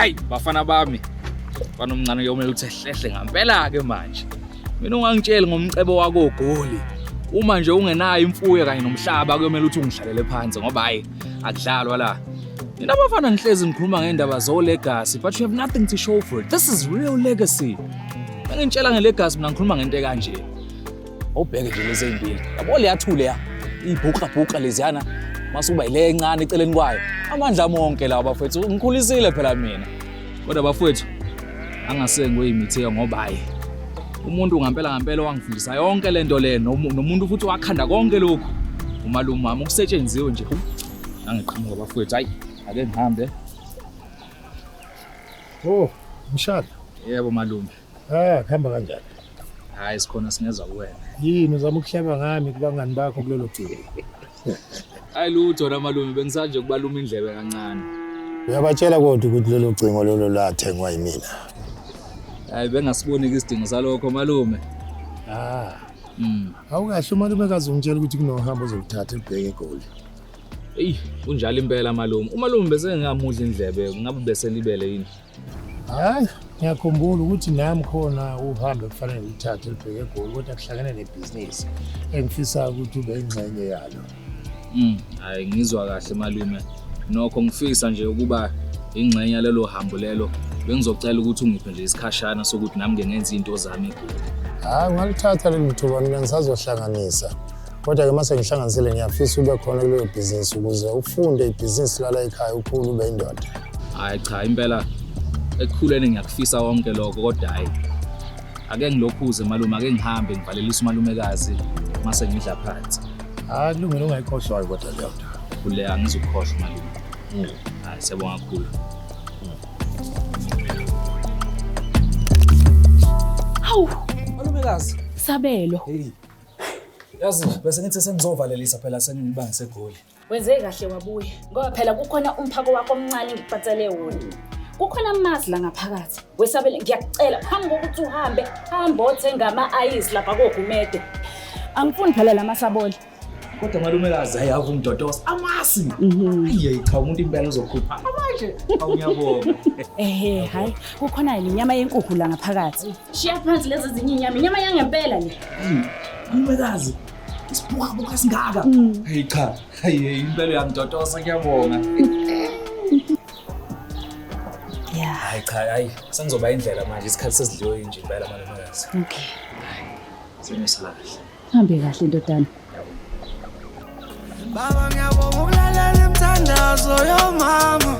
Hayi bafana bami. Mfana omncane kuyomele ukuthi ehlehle ngampela ke manje. Mina ungangitsheli ngomcebo wako Goli. Uma nje ungenayo imfuyo kanye nomhlaba kuyomele ukuthi ungihlalele phansi ngoba hayi akudlalwa la. Nina bafana nihlezi nikhuluma ngendaba zo legacy but you have nothing to show for it. This is real legacy. Ngingitshela nge-legacy mina ngikhuluma ngento ekanje. Awubheke nje lezi ezimbili. Yabo leyathule ya. Ibhuqa bhuqa leziyana masuba ile encane eceleni kwayo. Amandla ami wonke lawa bafethu ngikhulisile phela mina. Kodwa bafethu angasengwe imithe ngoba hayi umuntu ngampela ngampela wangifundisa yonke lento le nomuntu futhi wakhanda konke lokhu umalume wami ukusetshenziwe nje angiqhamuka bafethu hayi ake ngihambe. Oh, mshana. Yebo malume. Ah, kuhamba kanjani? Hayi sikhona singezwa kuwena. Yini uzama ukuhleba ngami kubangani bakho kulelo ciko? Hayi lutho na malume bengisanje kubaluma indlebe kancane. Uyabatshela kodwa ukuthi lelo cingo lolo lathengwa yimina. Hayi bengasiboni isidingo salokho malume. Ah. Awukahle umalume kaze ungitshela ukuthi kunohambo ozoluthatha ubheke eGoli. Eyi kunjalo impela malume. Umalume bese ngingamudla indlebe ngabe bese libele yini? Hayi, ngiyakhumbula ukuthi nami khona uhambe kufanele ngilithathe libheke eGoli kodwa kuhlangene nebhizinisi engifisa ukuthi ube ingxenye yalo. Hayi ngizwa kahle malume. Nokho ngifisa nje ukuba ingxenye yalelo hambo lelo. Bengizocela ukuthi ungiphe nje isikhashana sokuthi nami ngeke ngenze izinto zami eGoli. Hayi, ungalithatha leli thuba mina ngisazohlanganisa. Kodwa ke mase ngihlanganisile ngiyafisa ube khona kuleyo bhizinisi ukuze ufunde ibhizinisi lala ekhaya ukhulu ube indoda. Hayi cha impela ekukhuleni ngiyakufisa konke lokho kodwa hayi ake ngilokhuze malume ake ngihambe ngivalelise umalumekazi mase ngidla phansi. Hayi kulungile ungayikhohlwayo kodwa leyo nto. Khuleka angizukukhohlwa malume. Hayi siyabonga kakhulu. Hawu, Malumekazi. Sabelo. Hey. Yazi bese ngithi sengizovalelisa phela sengibangise eGoli. Wenze kahle wabuya ngoba phela kukhona umphako wakho omncane engikupatsele wona. Kukhona amasi la ngaphakathi. Wesabele ngiyakucela phambi kokuthi uhambe, hamba othenga ama-ayisi lapha koGumede. Angifuni phela la masabole. Kodwa malumekazi hayi awungidodosa amasi. Hayi cha umuntu impela uzokhupha. Manje awungiyabonga. Ehe, hayi kukhona inyama yenkukhu la ngaphakathi. Shiya phansi lezi ezinye inyama, inyama yangempela le. Malumekazi isibuka singaka. Hey cha, hayi impela uyangidodosa ngiyabonga. Yeah. Hayi cha, hayi sengizoba indlela manje isikhathi sesidliwe nje impela malumekazi. Okay. Sengiyosala kahle. Hambe kahle ndodana. Baba ngiyabonga ukulalela imithandazo yomama.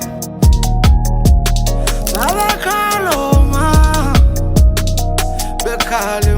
Babekhala oma, bekhala